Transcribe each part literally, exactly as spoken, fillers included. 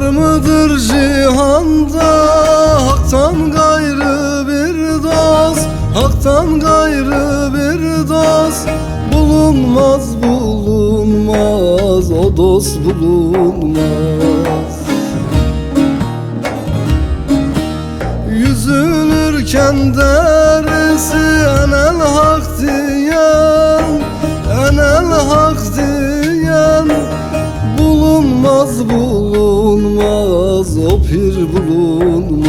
Mıdır cihanda Hak'tan gayrı bir dost, Hak'tan gayrı bir dost? Bulunmaz, bulunmaz, o dost bulunmaz. Yüzülürken derisi enel Hak diyen, enel Hak diyen, bulunmaz, bulunmaz, o pir bulunmaz.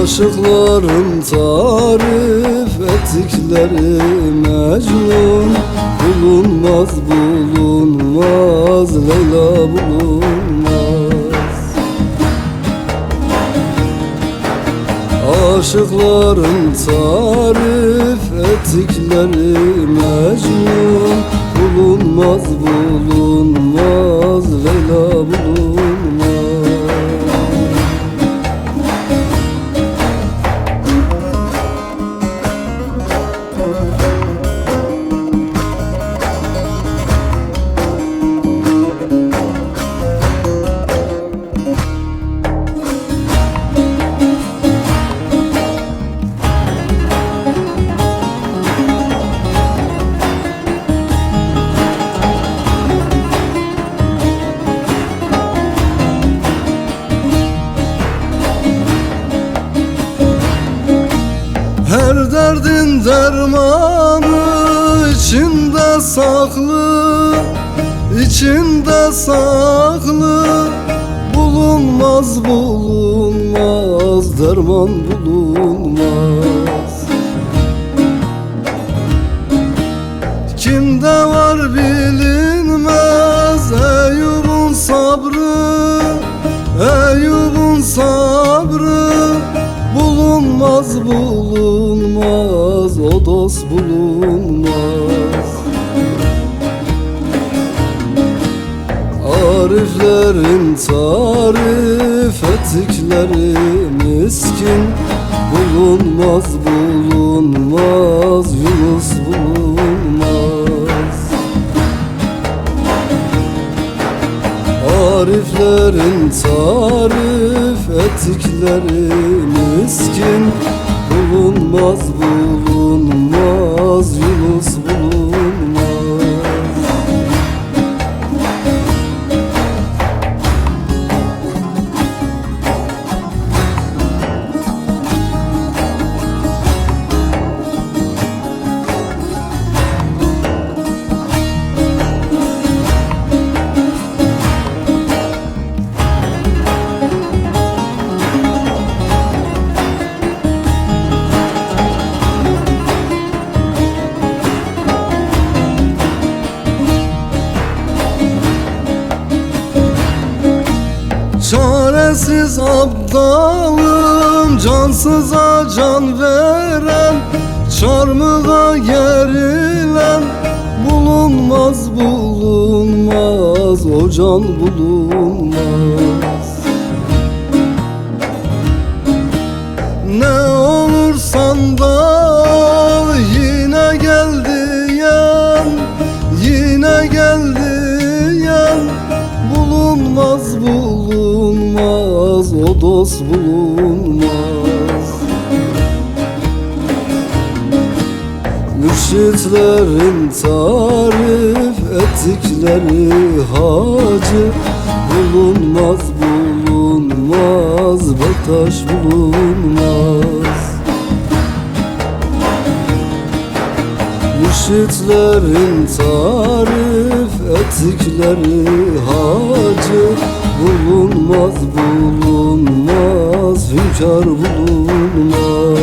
Aşıkların tarif ettikleri Mecnun bulunmaz, bulunmaz, Leyla bulunmaz. Aşıkların tarif ettikleri Mecnun bulunmaz, bulunmaz, Leyla bulunmaz. Her derdin dermanı içinde saklı, içinde saklı. Bulunmaz, bulunmaz, derman bulunmaz. Kimde var bilinmez Eyüp'ün sabrı, Eyüp'ün sabrı. Bulunmaz, bulunmaz, o dost bulunmaz. Ariflerin tarif ettikleri miskin bulunmaz, bulunmaz, Yunus bulunmaz. Ariflerin tarif ettikleri miskin bulunmaz, bulunmaz, Yunus bulunmaz. Çaresiz abdalım, cansıza can veren, çarmıha gerilen, bulunmaz, bulunmaz, o can bulunmaz. Ne olursan da ol, yine gel diyen, yine gel diyen, bulunmaz, bulunmaz, o dost bulunmaz. Mürşitlerin tarif ettikleri hacı bulunmaz, bulunmaz, Bektaş bulunmaz. Mürşitlerin tarif ettikleri hacı bulunmaz, bulunmaz, hünkâr bulunmaz.